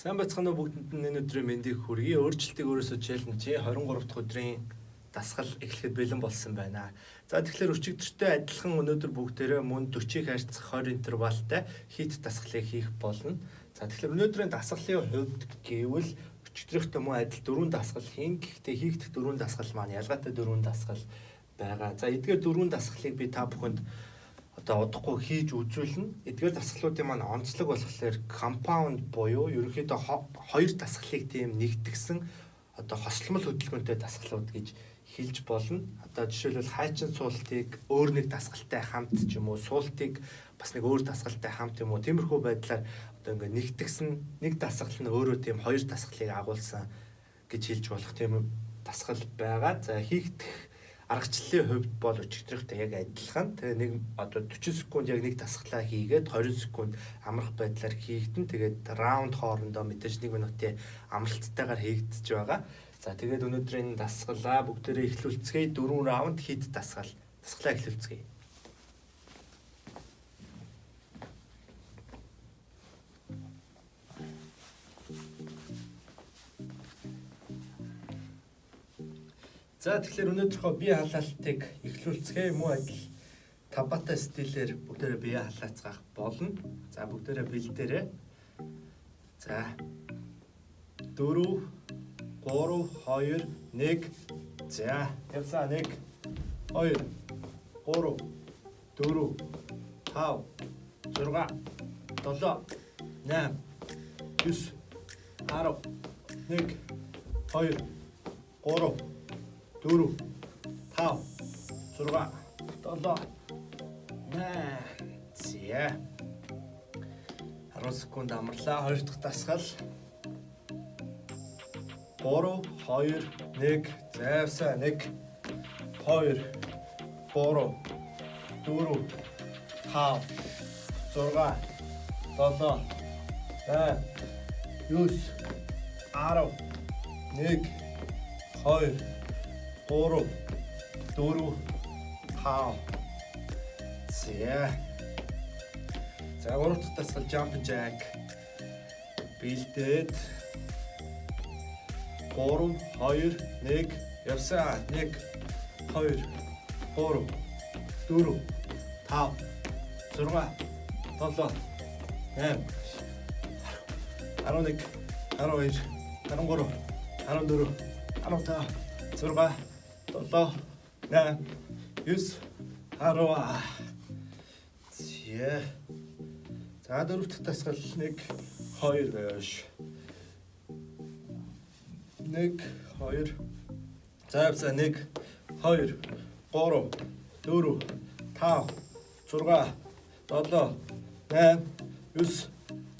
Сайн байцгаана уу бүгдэнд нь энэ өдрийн мэндийг хүргэе. Өөрчлөлтийг өөрөөсөө челленжийн 23 дахь өдрийн дасгал эхлэхэд бэлэн болсон байна. За, тэгэхээр өчигдөртэй адилхан өнөөдөр бүгдээрээ мөн 40-ийг харьцах 20 интервалтай HIIT дасгалыг хийх болно. За, тэгэхээр өнөөдрийн дасгалын хувьд гэвэл өчигдрийнхтэй мөн адил дөрвөн дасгал хийн. Гэхдээ хийгдэх дөрвөн дасгал маань ялгаатай дөрвөн дасгал байгаа. За, эдгээр дөрвөн дасгалыг би та бүхэнд одоо удахгүй хийж үзүүлнэ. Эдгээр дасгалуудын маань онцлог болохоор compound буюу ерөнхийдөө хоёр дасгалыг тийм нэгтгсэн одоо хосломол хөдөлгөөнтэй дасгалууд гэж хэлж болно. Одоо жишээлбэл хайчин суултыг өөр нэг дасгалтай хамт ч юм уу, суултыг бас нэг өөр дасгалтай хамт юм уу, тиймэрхүү байдлаар одоо ингээ нэгтгсэн нэг дасгал нь өөрөө тийм хоёр дасгалыг агуулсан гэж хэлж болох тийм дасгал байгаа. За, хийгдэх аргачлалын хувьд бол өчигдрийнхтэй яг адилхан. Тэгээ нэг одоо 40 секунд яг нэг дасгалаа хийгээд 20 секунд амрах байдлаар хийгдэн. Тэгээд раунд хоорондоо мэдээж 1 минутын амралттайгаар хийгдэж байгаа. За, тэгээд өнөөдрийн дасгалаа бүгдээрээ эхлүүлцгээе. 4 раунд HIIT дасгал. Дасгалаа эхлүүлцгээе. За, тэгэхээр өнөөдрийнхөө бие халаалтыг эхлүүлцгээе. Мөн адил Табата стилээр бүгдээрээ бие халаацгаах болно. За, бүгдээрээ бэлдээрэй. За, 4 3 2 1. За, явсаа. 1 2 3 4 5 6 7 8 9 10 1 2 3 4 5 6 7 8. За. 10 секунд амарлаа. Хоёр дахь дасгал. 3 2 1. За, явсаа. 1 2 3 4 5 6 7 8 9 10 1 2 3 4 5. За. За, гурав дахь дасгал jump jack. Бэлдээд 3 2 1. Явсаа. 1 2 3 4 5 6 7 8 11 12 13 14 15 6 7 8 9 10. За. За, дөрөв дахь дасгал. 1 2 байш. 1 2. За, явсаа. 1 2 3 4 5 6 7 8 9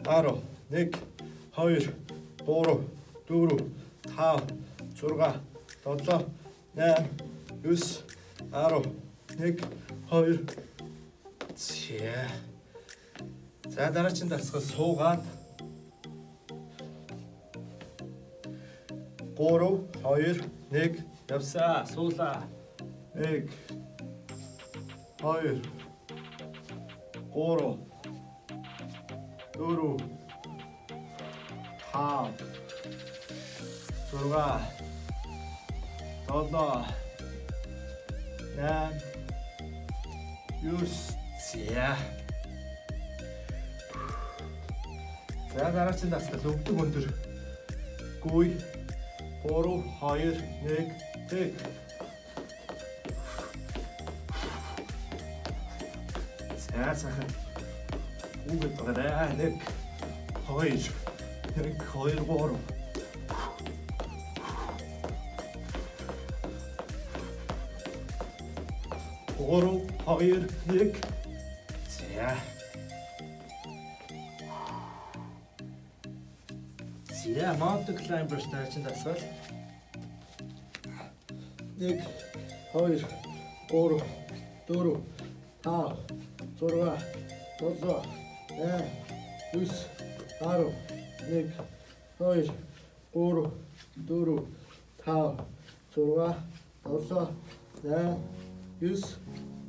10 1 2 3 4 5 6 7 8 9 10 1 2. За. За, дараагийн дасгал суугаад 3 2 1. Явсаа, суулаа. 1 2 3 4 5 6 7 8 9. За. За, дараагийн дасгал өвдөг өндөр гүй. 3 2 1 тэг. За, сайхан гүйгээд байгаа. 1 2 1 2 3 3 2 1. За. За, mountain climbers дараагийн дасгал. 1 2 3 4 5 6 7 8 9 10 1 2 3 4 5 6 7 8 9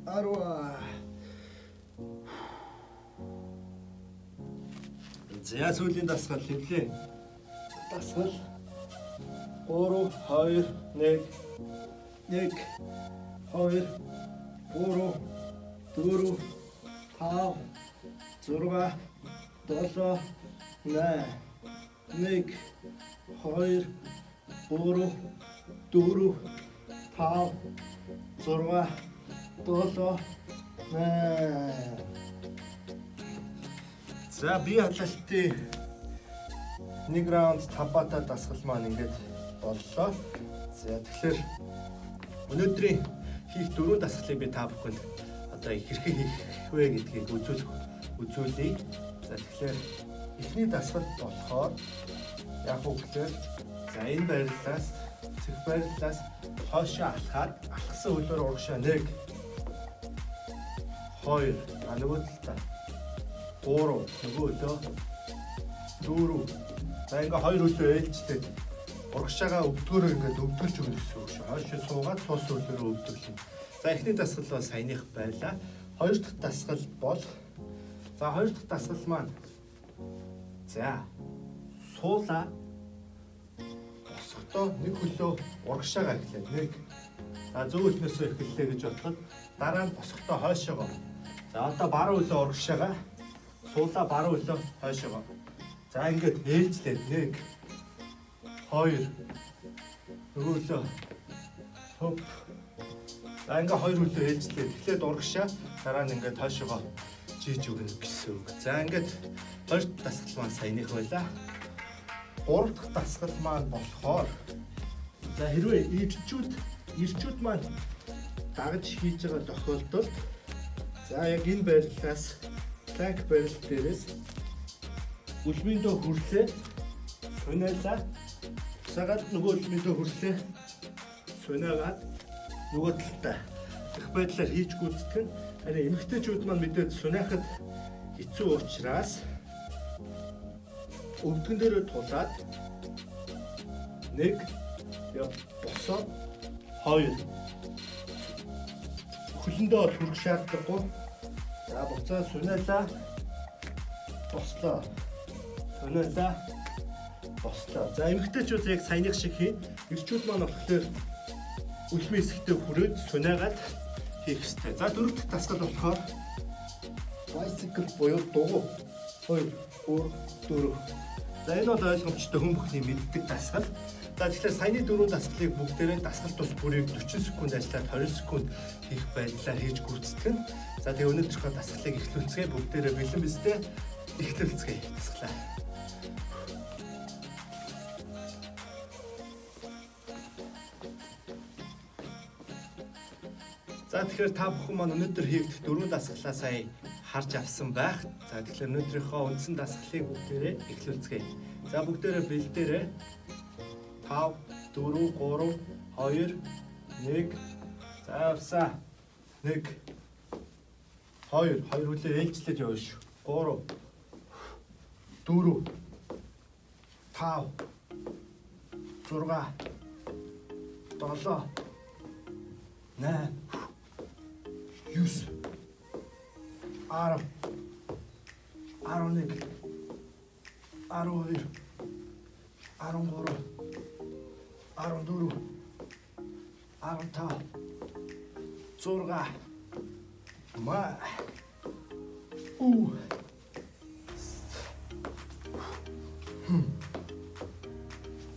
10. За, сүүлийн дасгал хэвлээ. дасгал. 3 2 1 1 2 3 4 5 6 7 8 1 2 3 4 5 6 7 8. За, бие хялалтын нэг раунд табата дасгал маань ингээд боллоо. За, тэгэхээр өнөөдрийн хийх дөрвөн дасгалыг би та бүхэнд одоо хэрхэн хийх вэ гэдгийг үзүүлье. За, тэгэхээр эхний дасгал болохоор яг уу гэхээр, за, энэ байрлалаас, цэх байрлалаас хойшоо алхаад, алхсан хөлөөр урагшаа 1 2, а нөгөө талдаа 3, нөгөө хөлөө 4. За, ингээ хоёр хөлөө ээлжлээд урагшаага өвдгөөрөө ингээд өвдгөлж өгнө гэсэн үг шүү. Хойшоо суугаад суусан хөлөөрөө өвдөглөнө. За, эхний дасгал бол саяных байлаа. Хоёр дахь дасгал бол, за, хоёр дахь дасгал маань, за, суулаа, босохдоо нэг хөлөө урагшаага эхлээд нэг, за, зүүн хөлнөөсөө эхэллээ гэж бодоход дараа нь босохдоо хойшоогоо. За, одоо баруун хөлөө урагшаага, суулаа, баруун хөлөө хойшоогоо. За, ингээд ээлжлээд 1 2, нөгөө хөлөө, хоп. За, ингээ хоёр хөлөө ээлжлээд эхлээд урагшаа, дараа нь ингээд хойшоогоо жийж өгнө гэсэн үг. За, ингээд хоёр дахь дасгал маань саяных байлаа. Гурав дахь дасгал маань болохоор, за, хэрвээ эрчүүд маань дагаж хийж байгаа тохиолдолд, за, яг энэ байрлалаас, plank байрлал дээрээс өлмөндөө хүрлээ, сунаалаа, буцаагаад нөгөө өлмөндөө хүрлээ, сунаагаад нөгөө талдаа их байдлаар хийж гүйцэтгэх нь. Харин эмэгтэйчүүд маань мэдээд сунаахад хэцүү учраас өвдгөн дээрээ тулаад нэг, босоод хоёр, хөлөндөө бол хүрэх шаардлагагүй. За, буцаа сунаалаа, бослоо, сунаалаа, бослоо. За, эмэгтэйчүүд яг саяных шиг хийн. Эрчүүд маань болохоор өлмийн хэсэгтээ хүрээд сунаагаад хийх ёстой. За, дөрөв дэх дасгал болохоор bicycle буюу дугуй. 2 3 4. За, энэ бол ойлгомжтой, хүн бүхний мэддэг дасгал. За, тэгэхээр саяны дөрвөн дасгалыг бүгдээрээ дасгал тус бүрийг 40 секунд ажиллаад 20 секунд хийх байдлаар хийж гүйцэтгэх нь. За, тэгээ өнөөдрийнхөө дасгалыг эхлүүлцгээе. Бүгдээрээ бэлэн биз дээ? Эхлүүлцгээе дасгалаа. За, тэгэхээр та бүхэн маань өнөөдөр хийгдэх дөрвөн дасгалаа сая харж авсан байх. За, тэгэхээр өнөөдрийнхөө үндсэн дасгалыг бүгдээрээ эхлүүлцгээе. За, бүгдээрээ бэлдээрээ. 5 4 3 2 1. За, явсаа. 1 2, хоёр хөлөө ээлжлэж явна шүү. 3 4 5 6 7 8 9 10 11 12 13 14 15 6 ма у.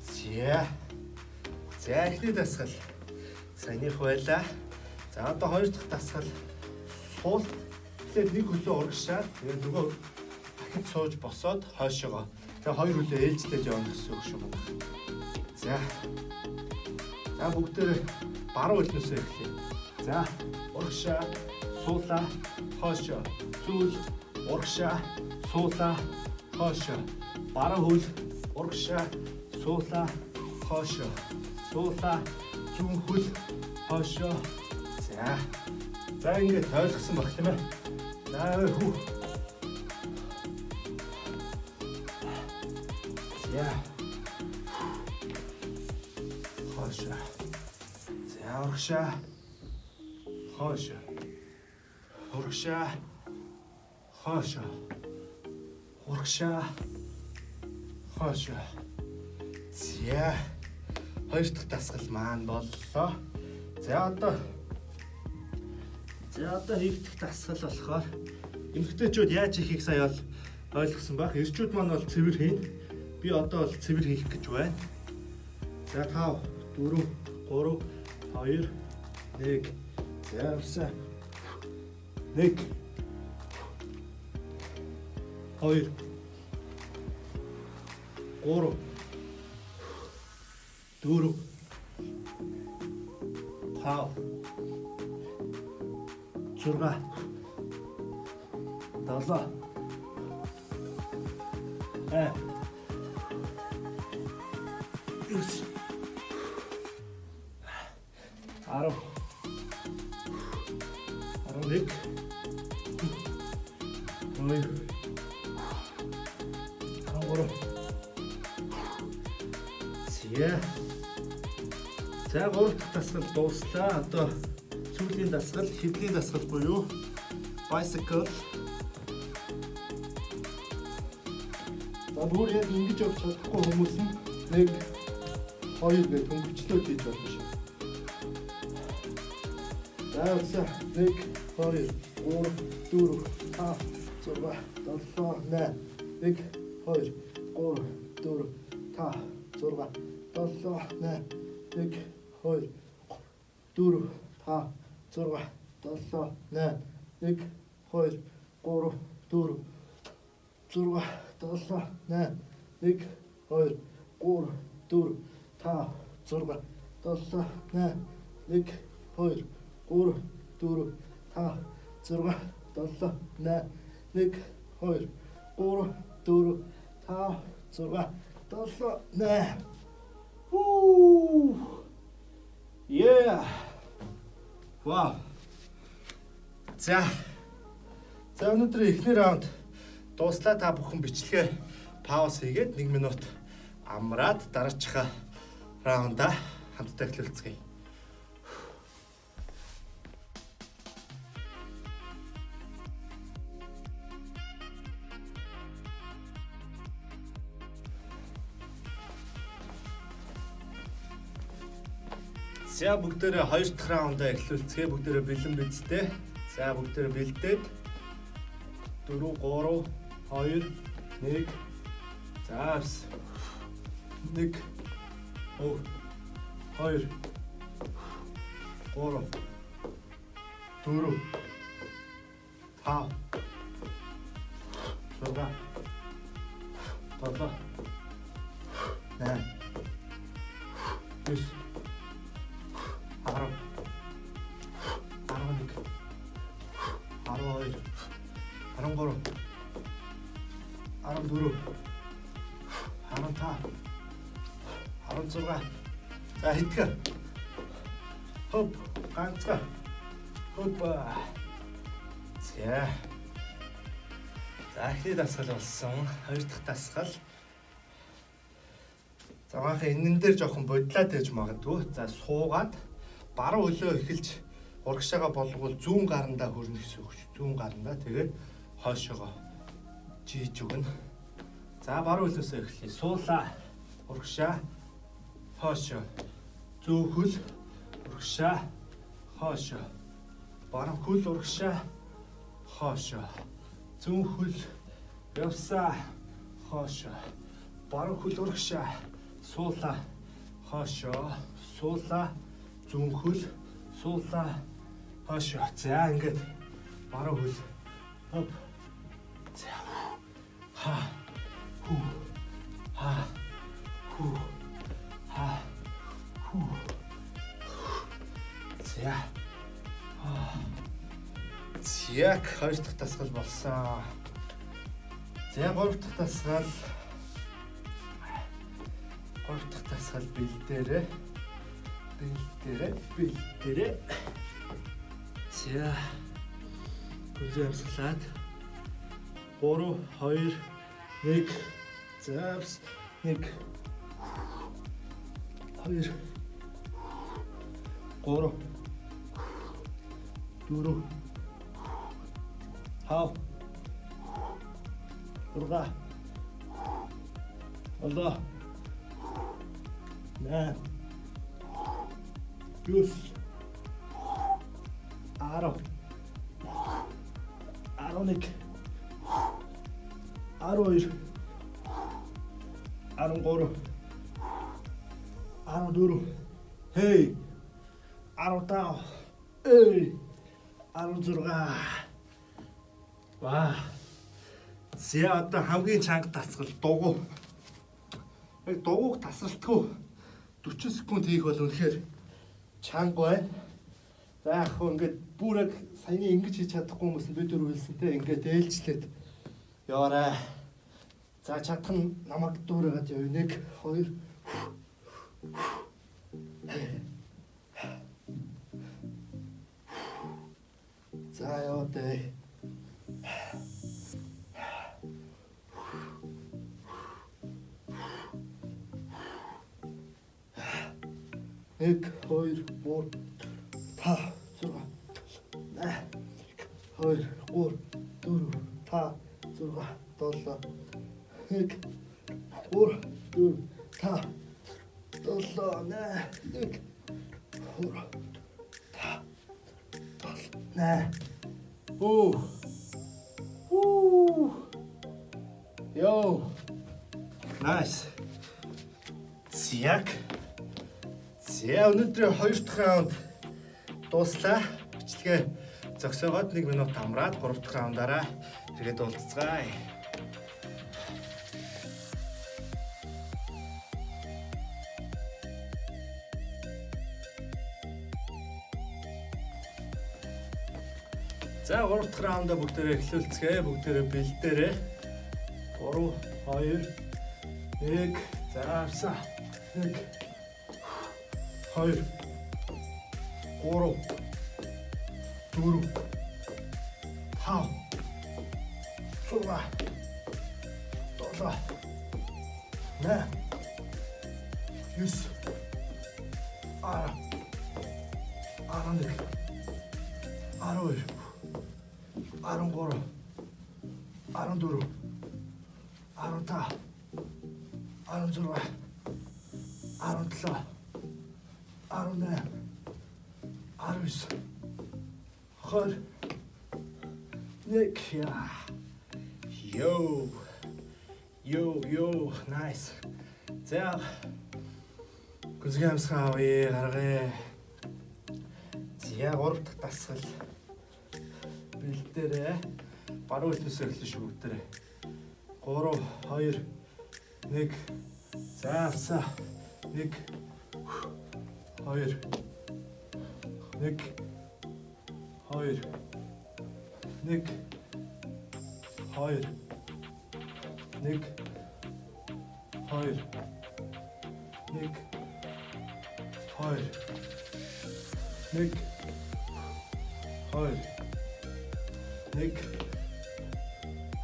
За. За, эхний дасгал саяных байлаа. За, одоо хоёр дахь дасгал суул. Тэгэхээр нэг хөлөө урагшаад, тэгээд нөгөө дахид сууж босоод хойшоогоо. Тэгээ хоёр хөлөө ээлжлэж явна гэсэн үг шүү байна. За. За, бүгдээрээ баруун хөлнөөсөө эхлэе. За, урагшаа, суулаа, хойшоо. Зүүл, урагшаа, суулаа, хойшоо. Баруун хөл, урагшаа, суулаа, хойшоо. Суулаа, зүүн хөл, хойшоо. За. За, ингээд ойлгосон баг, тийм ээ. За, хүү. За. Хойшоо. За, урагшаа. Хойшоо. Урагшаа. Хойшоо. Урагшаа. Хойшоо. За. Хоёр дахь дасгал маань боллоо. За одоо хийх дасгал болохоор эмэгтэйчүүд яаж хийхийг сая бол ойлгосон байх. Эрчүүд маань бол цэвэр хийн. Би одоо бол цэвэр хийх гэж байна. За 5 4 3 2 1. За явсан. 1 2 3 4 5 6 7 8 9 10 11 12 13. За. За 3 дахь дасгал дууслаа. Одоо сүүлийн дасгал, хэвлийн дасгал буюу bicycle. За бүр яг ингэж явж чадахгүй хүмүүс нь 1 2 гэж хөнгөвчлөөд хийж болно шүү. За 1 2 3 4 5 6 7 8 1 2 3 4 5 6 7 8 1 2 4 5 6 7 8 1 2 3 4 6 7 8 1 2 3 4 5 6 7 8 1 2 3 4 5 6 7 8 1 2 3 4 5 6 7 8. Woo! Yeah! Вау! За. За өнөөдөр эхний раунд дууслаа. Та бүхэн бичлэгээ пауз хийгээд 1 минут амраад дараачихаа раундаа хамтдаа эхлүүлцгээе. За бүгдээрээ хоёр дахь раундаа эхлүүлцгээе. Бүгдээрээ бэлэн бидтэй. За бүгдээрээ бэлдээд 4 3 2 1. За 1 2 3 4 5 6 7 8 9 10 11 12 13 14 15 16. За хэдхэн. Хоп, ганцхан. Хопа. За. За эхний дасгал болсон. Хоёр дахь дасгал. За манайхан энэн дээр жоохон бодлаад байж магадгүй. За суугаад баруун хөлөө эхэлж урагшаага болгоул зүүн гарандаа хөрнө гэсэн үг шүү. Зүүн гарандаа тэгээд хойшоогоо жийж өгнө. За баруун хөлөөсөө эхлэе. Суулаа. Урагшаа. Хойшоо. Зүүн хөл урагшаа. Хойшоо. Баруун хөл урагшаа. Хойшоо. Зүүн хөл явсаа. Хойшоо. Баруун хөл урагшаа. Суулаа. Хойшоо. Суулаа. Зүүн хөл суулаа. Хойшоо. За ингээд баруун хөл. Хоп. За. Ха. Ху. Ха. Ху. Ха. Ху. За. Яг хоёр дахь дасгал болсон. За гурав дахь дасгал. Гурав дахь дасгал бэлдээрээ. Бэлдээрээ. За. Хүлээ амьсгалаад 3 2 1. За 1 2 3 4 5 6 7 8, 9, 10, 11, 12, 13, 14, hey, 15, эй, 16. Ваа. За одоо хамгийн чанга дасгал дугуй. Яг дугуйг тасралтгүй 40 секунд хийх бол үнэхээр чанга байна. За яг хөө ингээд бүр яг саяны ингэж хийж чадахгүй хүмүүс нь бид дөрөв хэлсэнтэй ингээд ээлжлээд яваарай. За чадах нь намайг дүүрээгээд явъя. 1 2. За яваа дээ. 1 2 3 5 6 8 2 3 4 5 6 7 1 3 4 5 7 8 1 3 5 7 8. Оо. Уу. Йоо. Nice. Зяг. За өнөөдрийн 2 дахь раунд дууслаа. Бичлэгээ зогсоогоод 1 минут амраад 3 дахь раундаараа эргээд уулзцгаая. За 3 дахь раундаа бүгдээрээ эхлүүлцгээе. Бүгдээрээ бэлдээрээ. 3 2 1. За авсан. 1 2 3 4 5 6 7 8 9 10 11 12 13 14 15 16 17 18 19 20 1. Йоо. Йоо, йоо, nice. За гүнзгий амьсгаа авъя, гаргая. За 3 дахь дасгал бэлдээрээ. Баруун хэлнээс эхлэн шүү бүгдээрээ. 3 2 1. За авсаа. 1 2 1 2 1 2 1 2 1 2 1 2 1 2 1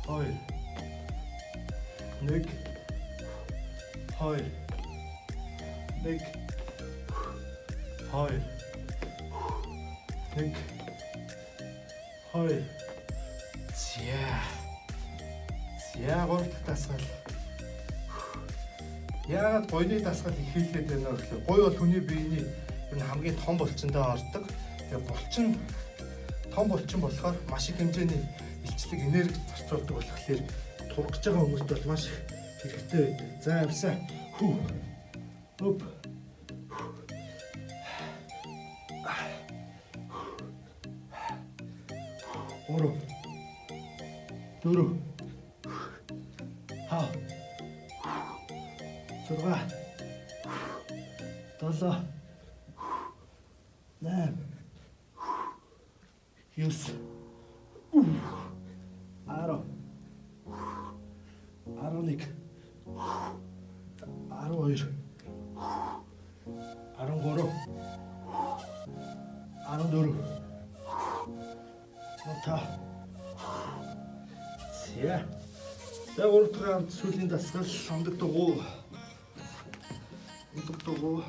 2 1 2 1 2. За. За 3 дахь дасгал. Яагаад гуйны дасгал их хийлгээд байна вэ гэхээр гуй бол хүний биений энэ хамгийн том булчиндаа ордог. Тэгээ булчин том булчин болохоор маш их хэмжээний илчлэг энерги зарцуулдаг болохоор тургаж байгаа хүмүүст бол маш их хэрэгтэй байдаг. За авсан. Хүү. Өп. 3 4 5 6 7 8 9 10 11 12 13 14 15. За. За 3 дахь раунд сүүлийн дасгал ондог дугуй. Ондог дугуй.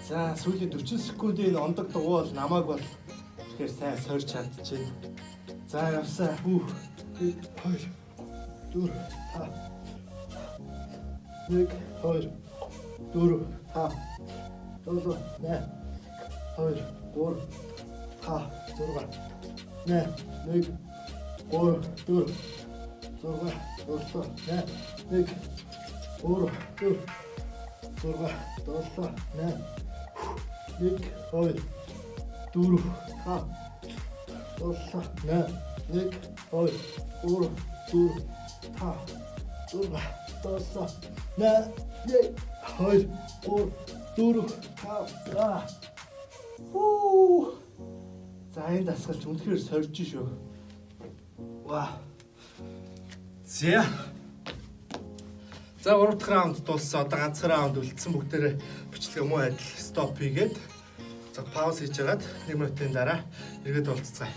За сүүлийн 40 секундын энэ ондог дугуй бол намайг бол тэгэхээр сайн сорж чадчихэв. За явсаа. Хүү. 1 2 4, 5. 1, 2, 4, 5, 7, 8, 2, 3, 5, 6, 8, 1, 3, 4, 6, 7, 8, 1, 3, 4, 6, 7, 8, 1, 2, 4, 5, 7, 8, 1, 2, 3, 4, 5, 6, 7, 8, 1, 2, 3, 4, 5. Хүү. За, энэ дасгалч үнэхээр сорж шүү. Ваа. За. За, 3 дахь раунд дууссан. Одоо ганцхан раунд үлдсэн. Бүгдээрээ бичлэг муу адил stop хийгээд, за, pause хийж хагаад 1 минутын дараа эргээд уулзцгаая.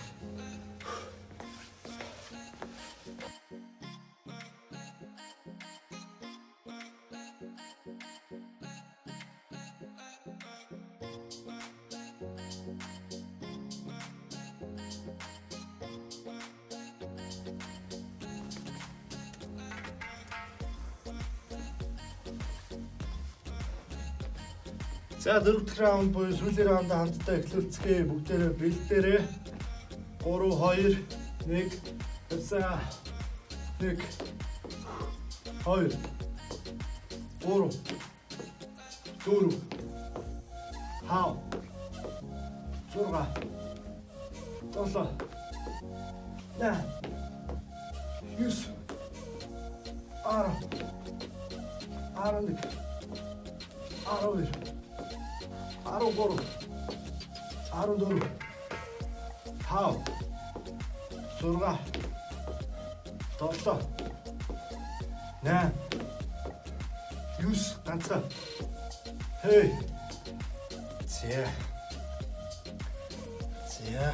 За, дөрөв дэх раунд буюу сүүлийн раундаа хамтдаа эхлүүлцгээе. Бүгдээрээ бэлдээрээ. 3, 2, 1. За, 1, 2, 3, 4, 5, 6, 7, 8, 9, 10, 11, 12, 13, 14, 5, 6, 7, 8, 9, ганцхан. Хей. За. За.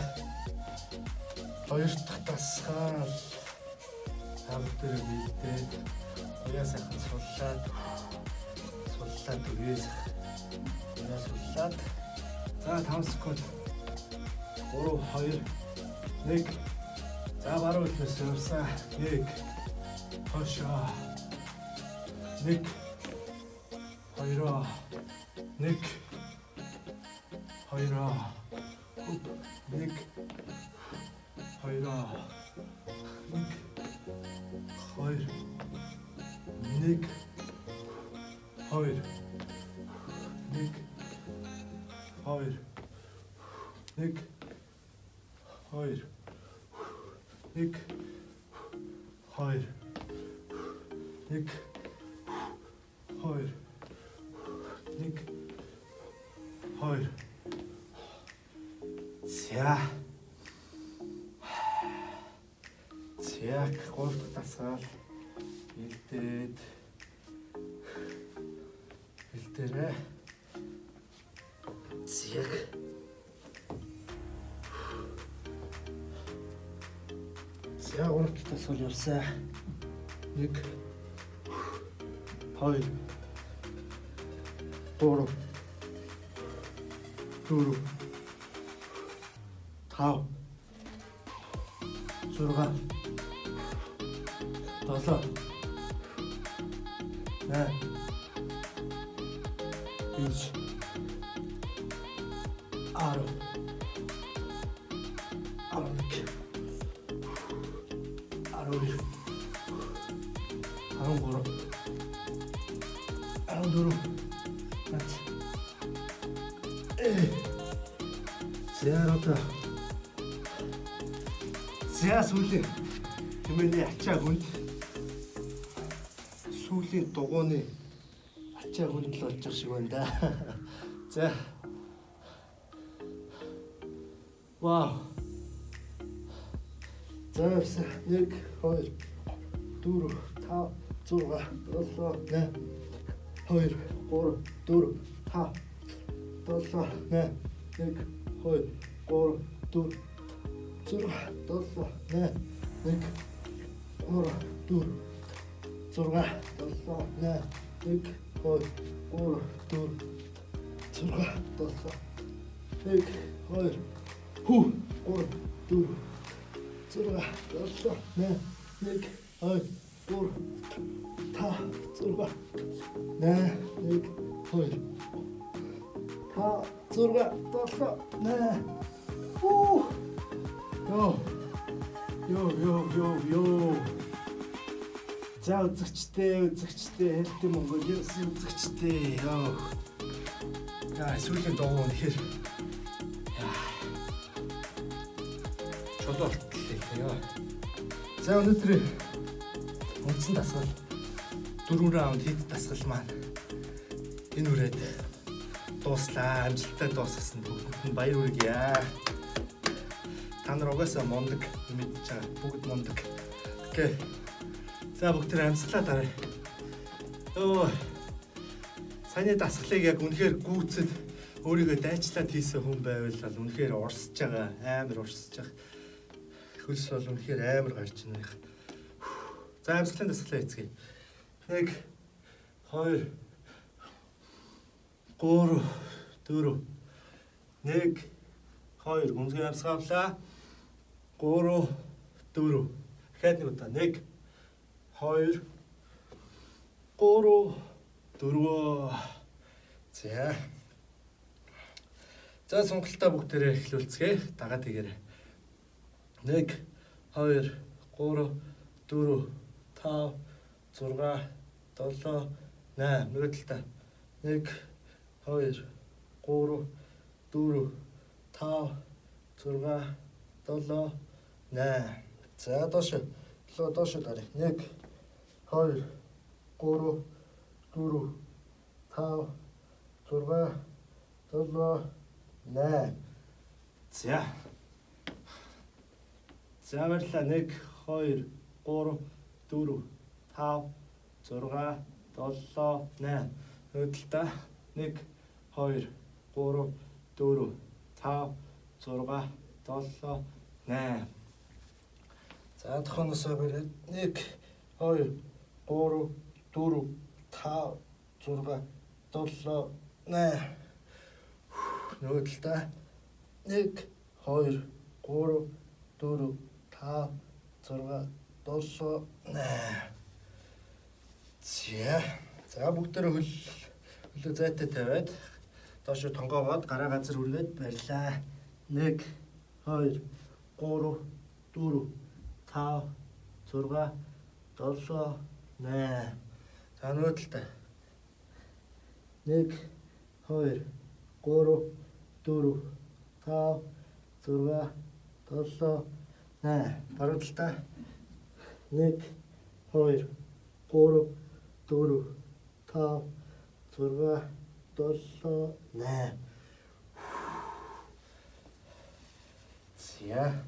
Хоёр дахь дасгал. Та бүгдээрээ бэлдээд, уяа сайхан суллаад, суллаад өгье. Уяа суллаад. За, 5 секунд. 3, 2, 1. За, баруун талаас явсан. 1. Хошоо. 1, 2, 1, 2, 1, 2, 1, 2, 1, 2, 1, 2, 1, 2, 1, 2, 1, 2, 1, 2. За. За, гурав дахь дасгал бэлдээд бэлдээрээ. За. За, гурав дахь дасгал явсан. 1, 2, 3, 4, 5, 6, 7, 8, 9, 10, 11, 12, 13, 14, ганц. Э. За, одоо. За, сүүлийн тэмээний ачаа хүнд, сүүлийн дугууны ачаа хүнд л болж байгаа шиг байна да. За. Вау. За, явсан. 1, 2, 4, 5, 6, 7, 8, 2, 3, 4, 5, 7, 8, 1, 2, 3, 4, 6, 7, 8, 1, 3, 4, 6, 7, 8, 1, 2, 3, 4, 6, 7, 1, 2, хүү, 3, 4, 6, 7, 8, 1, 2, 3 5 6 8 1 2 5 6 7 8. Уу. Йоо. Йоо, ёо, ёо, ёо. За үзэгчтэй, үзэгчтэй, Healthy Mongolia үзэгчтэй. Йоо. Яа, сүүлийн дуу үнэхээр яа. Чулуу болтлоо. Йоо. За өнөөдөр үндсэн дасгал 4 раунд HIIT дасгал маань энэ үрээд дууслаа. Амжилттай дуусгасан бүгдэнд нь баяр хүргье. Та нар угаасаа мундаг, мэдж байгаа. Бүгд мундаг. Okay. За бүгд тэр амьсгалаа дараа. Өө. Саяны дасгалыг яг үнэхээр гүйцэд өөрийгөө дайчлаад хийсэн хүн байвал бол үнэхээр урсж байгаа. Амар урсж байгаа. Хөлс бол үнэхээр амар гарч байна. За амьсгалын дасгалаа хийцгээе. 1 2 3 4 1 2 гүнзгий амьсгал авлаа. 3 4 дахиад нэг удаа 1 2 3 4. За. За сонголтоо бүгдээрээ эхлүүлцгээе. Дагаад тэгээрэй. 1 2 3 4 5 6 7 8. Нөгөө талдаа 1 2 3 4 5 6 7 8. За доош лөө доош даръя. 1 2 3 4 5 6 7 8. За. За баярлалаа. 1 2 3 4 5 6 7 8. Нөгөө талдаа 1 2 3 4 5 6 7 8. За тохоноосоо бариад 1 2 3 4 5 6 7 8. Нөгөө талдаа 1 2 3 4 5 6 7 8. За. За бүгдээрээ хөлөө зайтай тавиад доошо тонгоогоод гараа газар хүргээд барьлаа. 1 2 3 4 5 6 7 8. За нөгөө талдаа 1 2 3 4 5 6 7 8. Баруун талдаа 1 2 3 4 5 6 7 8. За.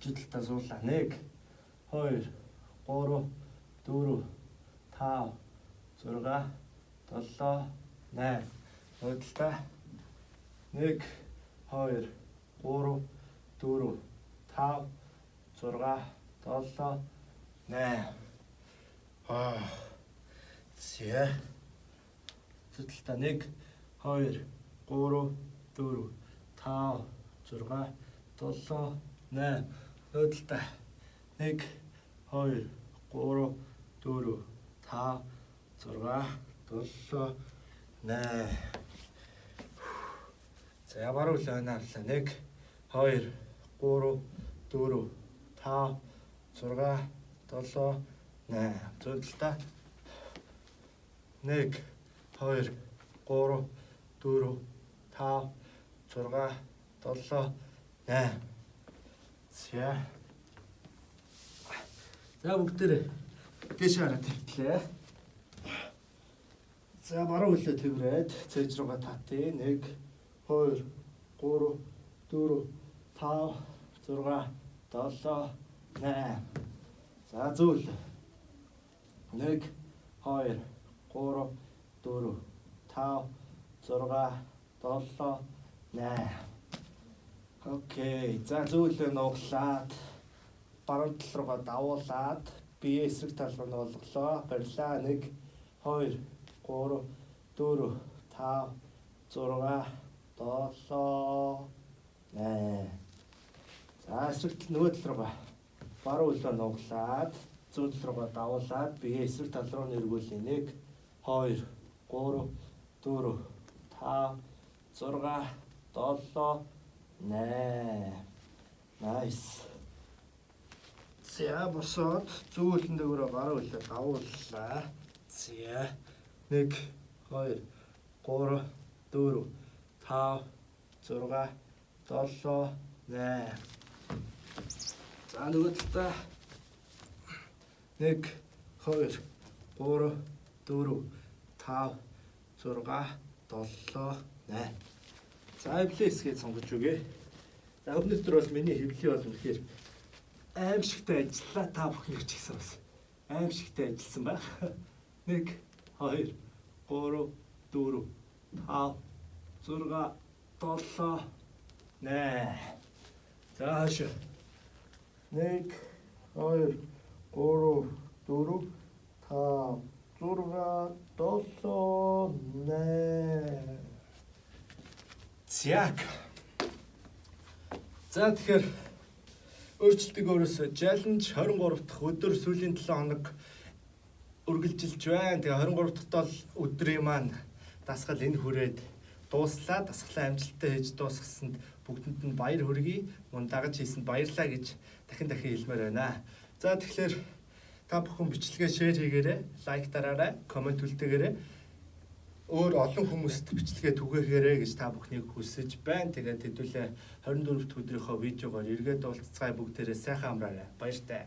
Жидэлтэ суулаа. 1 2 3 4 5 6 7 8. Нөгөө талдаа 1 2 3 4 5 6 7 8. Аа. За. Зүтэлта 1 2 3 4 5 6 7 8. Нөгөө талдаа 1 2 3 4 5 6 7 8. За баруун хөлөө харлаа. 1 2 3 4 5 6 7 8. Зүүн талдаа 1 2 3 4 5 6 7 8. За. За бүгдээрээ дээш хараа тавьтлаа. За баруун хөлөө тэврээд цээж руугаа татъя. 1 2 3 4 5 6 7 8. За зүүл. 1 2 3 4 5 6 7 8. Okay. За зүүлээ нуглаад баруун тал руугаа давуулаад бие эсрэг тал руу нуулгалоо. Барилаа. 1 2 3 4 5 6 7 8. За эсрэг тал нөгөө тал руугаа баруун хөлөө нуглаад Зүүн тал руугаа давуулаад бие эсрэг тал руу нэргүүлье. 1 2 3 4 5 6 7 8. Nice. За, босоод зүүн хөлн дээгүүрээ баруун хөлөө давууллаа. За, 1 2 3 4 5 6 7 8. За, нөгөө талдаа 1 2 3 4 5 6 7 8. За, хэвлээ хэсгээ сонгож өгье. За, өнөөдөр бол миний хэвлэл бол үнэхээр аимшигтай ажиллаа, та бүхнийг ч гэсэн бас аимшигтай ажилласан байх. 1 2 3 4 5 6 7 8. За, хаашаа. 1 2 3 4 5 6 7 8. Зяг. За, тэгэхээр өөрчлөлтийг өөрөөсөө challenge 23 дахь өдөр, сүүлийн 7 хоног үргэлжилж байна. Тэгээ 23 дахь бол өдрийн маань дасгал энэ хүрээд дууслаа. Дасгалаа амжилттай хийж дуусгасанд бүгдэнд нь баяр хүргэе. Мөн дагаж хийсэнд баярлалаа гэж дахин дахин хэлмээр байна. За, тэгэхээр та бүхэн бичлэгээ share хийгээрэй, like дараарай, comment үлдээгээрэй. Өөр олон хүмүүст бичлэгээ түгээгээрэй гэж та бүхнийг хүсэж байна. Тэгээд хэдүүлээ 24 дахь өдрийнхөө видеогоор эргээд уулзацгаая, бүгдээрээ сайхан амраарай. Баяртай.